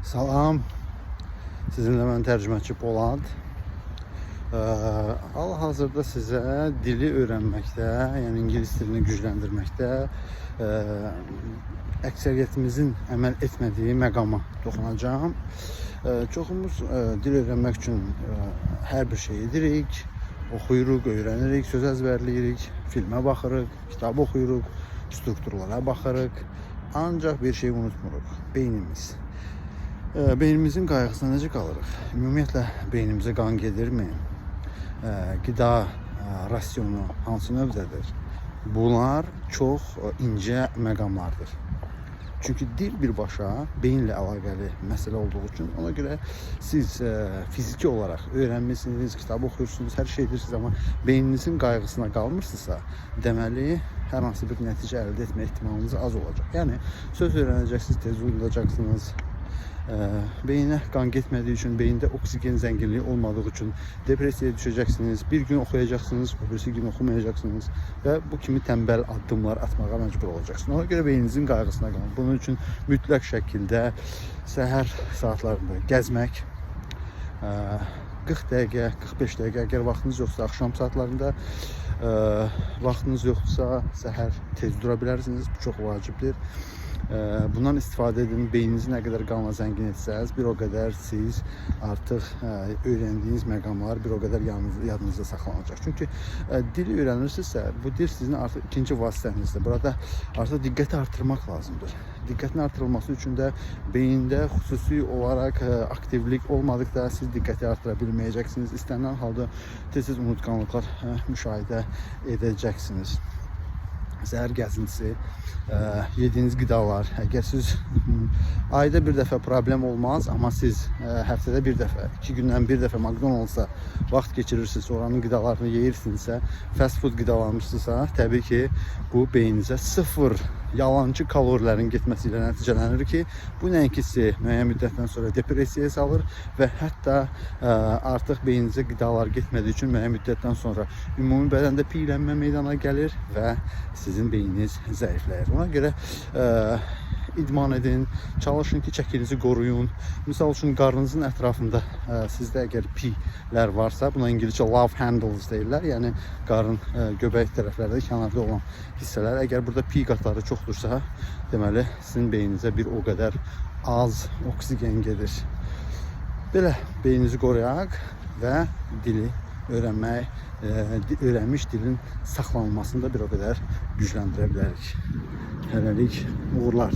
Salam. Sizinlə mən tərcüməçi Polad. Hal-hazırda sizə dili öyrənməkdə, yəni ingilis dilini gücləndirməkdə əksəriyyətimizin əməl etmədiyi məqama toxunacağam. Çoxumuz dil öyrənmək üçün hər bir şey edirik, oxuyuruq, öyrənirik, söz əzbərləyirik, filmə baxırıq, kitab oxuyuruq, strukturlara baxırıq. Ancaq bir şey unutmuruq: beynimiz. Beynimizin qayğısına necə qalırıq? Ümumiyyətlə beynimizə qan gedirmi? Qida rasionu hansı növdədir? Bunlar çox incə məqamlardır. Çünki dil birbaşa beyinlə əlaqəli məsələ olduğu üçün ona görə siz fiziki olaraq öyrənmisiniz, kitab oxuyursunuz, hər şey edirsiniz, amma beyninizin qayğısına qalmırsınızsa, deməli hər hansı bir nəticə əldə etmə ehtimalınız az olacaq. Yəni söz öyrənəcəksiniz, tez unudacaqsınız. Beyinə qan getmədiyi üçün, beyində oksigen zənginliyi olmadığı üçün depressiyaya düşəcəksiniz. Bir gün oxuyacaqsınız, o birisi gün oxumayacaqsınız və bu kimi tənbəl addımlar atmağa məcbur olacaqsınız. Ona görə beyninizin qayğısına qalın. Bunun üçün mütləq şəkildə səhər saatlarında gəzmək, 40 dəqiqə, 45 dəqiqə, əgər vaxtınız yoxsa axşam saatlarında, vaxtınız yoxdursa səhər tez dura bilərsiniz. Bu çox vacibdir. Bundan istifadə edin. Beyninizi nə qədər qanla zəngin etsəniz, bir o qədər siz artıq öyrəndiyiniz məqamlar bir o qədər yadınızda saxlanacaq. Çünki dili öyrənirsinizsə, bu dil sizin artıq ikinci vasitənizdir. Burada artıq diqqəti artırmaq lazımdır. Diqqətin artırılması üçün də beyində xüsusi olaraq aktivlik olmadıqda siz diqqəti artıra bilməyəcəksiniz. İstənilən halda tez-tez unutqanlıqlar müşahidə edəcəksiniz. Səhər gəzintisi, yediyiniz qidalar. Əgər siz ayda bir dəfə problem olmaz, amma siz həftədə bir dəfə, 2 gündən bir dəfə McDonald's-a vaxt keçirirsiniz, oranın qidalarını yeyirsinizsə, fast food qidalanırsınızsa, təbii ki, bu beyninizə sıfır yalancı kalorilərin getməsi ilə nəticələnir ki, bu nəinki sizi müəyyən müddətdən sonra depressiyaya salır və hətta artıq beyninizə qidalar getmədiyi üçün müəyyən müddətdən sonra ümumi bədəndə piylənmə meydana gəlir və sizin beyniniz zəifləyir. Ona görə idman edin, çalışın ki, çəkinizi qoruyun. Misal üçün qarnınızın ətrafında sizdə əgər piylər varsa, buna ingiliscə love handles deyirlər. Yəni qarın göbək tərəflərdə, kənarda olan hissələr. Əgər burada piy qatları çoxdursa, deməli sizin beyninizə bir o qədər az oksigen gedir. Belə beyninizi qoruyaq və dili öyrənmək, öyrənmiş dilin saxlanılmasını da bir o qədər gücləndirə bilərik. Hələlik uğurlar.